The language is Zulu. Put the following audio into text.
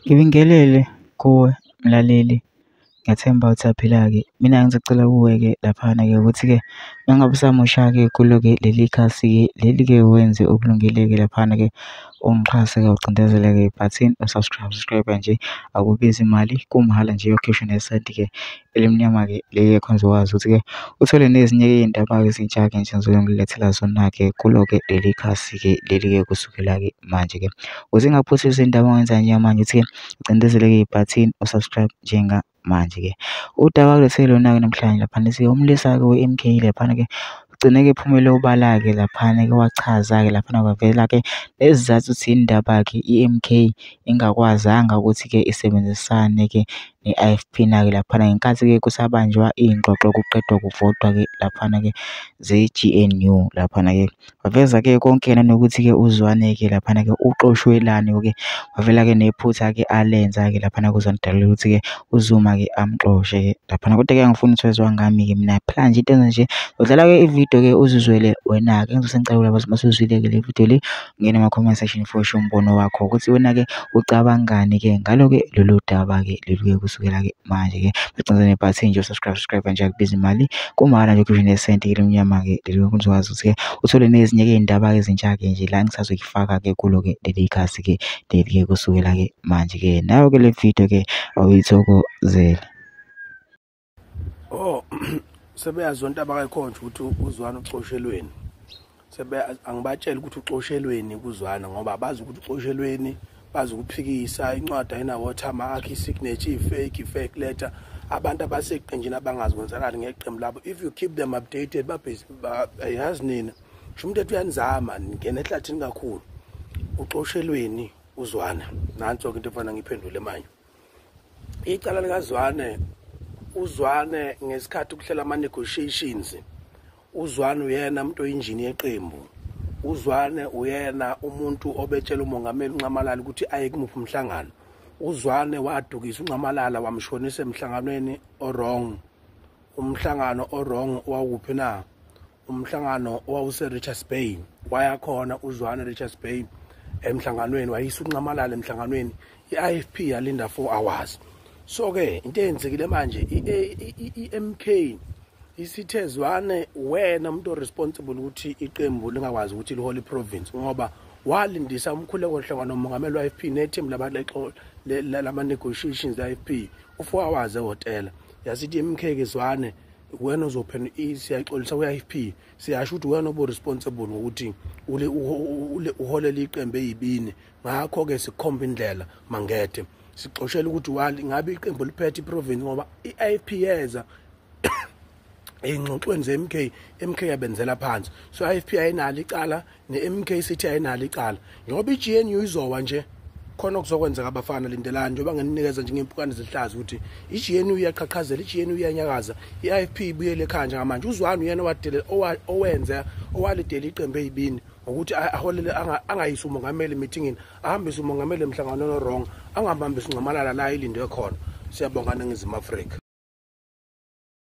Ngibingelele kuwe mlaleli, ngiyathemba ukuthi uyaphila-ke. Mina ngizocela kuwe-ke laphana-ke ukuthi-ke uma ngabe usamusha-ke kulo-ke leli khasi-ke leli-ke wenze okulungile-ke laphana-ke ungixhase-ke ucindezele-ke ibhathini u-subscribe, subscribe nje akubizi imali kumahhala nje uyokhishwa nesenti-ke elimnyama-ke le khona uzokwazi ukuthi-ke uthole nezinye-ke iy'ndaba-ke ezintsha-ke nje engizobe ngilethela zona-ke kulo-ke leli khasi-ke leli-ke kusukela-ke manje-ke. Ukuze ungaphuthi izindaba ongenza njengamanje ukuthi-ke ucindezele-ke ibhathini u-subscribe njengamanje-ke. Udaba kulethele lona-ke namhlanje laphana lithi umlisa-ke we-M_K laphana-ke ugcine-ke ephumele obala-ke laphana-ke wachaza-ke laphana kwavela-ke nezizathu ukuthi yini ndaba-ke i-M_K ingakwazanga ukuthi-ke isebenzisane-ke ne-I_F_P na-ke laphana ngenkathi-ke kusabanjwa iy'ngxoxo kuqedwa kuvotwa-ke laphana-ke ze-G_N_U laphana-ke. Waveza-ke konke nanokuthi-ke uZwane-ke laphana-ke uxoshwelani-ke, wavela-ke nephutha-ke alenza-ke laphana kuZwane kudaleka ukuthi-ke uZuma-ke amxoshe-ke laphana. Kodwa-ke angifuni ukuthi wezwa ngami-ke mina phela nje into enza nje udlala-ke ividiyo-ke uzizwele wena-ke. Ngizobe sengicela mase uzwile-ke le vidiyo le ungene ema-comment section for usho umbono wakho ukuthi wena-ke ucabangani-ke ngalo-ke lolu daba-ke lolu-ke kusukela-ke manje-ke. Ucindezele nebhathini nje u-subscribe, subscribe nje akubizi imali kumahhala nje ukhishwe nesenti elimnyama-ke leli uzokwazi ukuthi-ke uthole nezinye-ke iy'ndaba-ke ezintsha-ke nje la engisazoyifaka-ke kulo-ke leli khasi-ke leli-ke kusukela-ke manje-ke. Nayo-ke le video-ke awuyithokozele. Oh, sebeyazonta abakayikhonje ukuthi uZwane uxoshelweni. Sebe angibatshela ukuthi uxoshelweni kuZwane ngoba abazi ukuthi uxoshelweni, bazi ukuphikisa incwadi ayina watermark, i-signature i-fake, i-fake letter. Abantu abaseqenjini abangazi kwenzakalani ngeqembu labo. If you keep them updated, babhizi yazi nina. Kusho umuntu ethi uyanizama ngena ehlathini kakhulu. Uxoshelweni uZwane. Nanso ke into efana ngiphendule manje. Icala likaZwane, uZwane ngesikhathi kuhlela ama negotiations, uZwane uyena umuntu oyinjini yeqembu. uZwane uyena umuntu obetshela umongameli uNxamalala ukuthi aye kumuphi umhlangano. uZwane wadukisa uNxamalala wamshonisa emhlanganweni o-wrong. Umhlangano o-wrong wawuphi na? Umhlangano owawuse Richards Bay. Waya khona uZwane Richards Bay emhlanganweni, wayisa uNxamalala emhlanganweni. I-IFP yalinda 4 hours. So ke into eyenzekile manje i-MK isithe Zwane wena umuntu responsible ukuthi iqembu lingakwazi ukuthi lihole province ngoba walindisa umkhuleko hlangana nomongameli we-IFP neteam labalexo lama negotiations le-IFP u4 hours ehotela. Yasithi MK ke Zwane wena uzophena siyaxolisa kwi-IFP, siyasho ukuthi wena obo responsible ngokuthi uholele iqembu eyibini, ngakho ke sikhomba indlela mangethe sixoshela ukuthi wali ngabe iqembu liphethe iprovince ngoba i-IFP yeza ey'ngxoxweni ze-MK, MK yabenzela phansi. So i-IFP ayinalo icala ne-MK sithi ayinalo icala. Njengoba i-GNU izowa nje khona okuzokwenzeka abafana lindelani njengoba nginikeza nje ngempukane zehlaza ukuthi i-GNU iyaqhaqhazela, i-GNU iyanyakaza, i-IFP ibuyele ekhaya njengamanje. uZwane uyena owadele owenza owalidela iqembu eyibini ngokuthi aholele angayisi umongameli emithingini, ahambise umongameli emhlanganweni o-wrong, angahambisi uNxamalala la ilindwe khona. Siyabonga Ningizimu Afrika.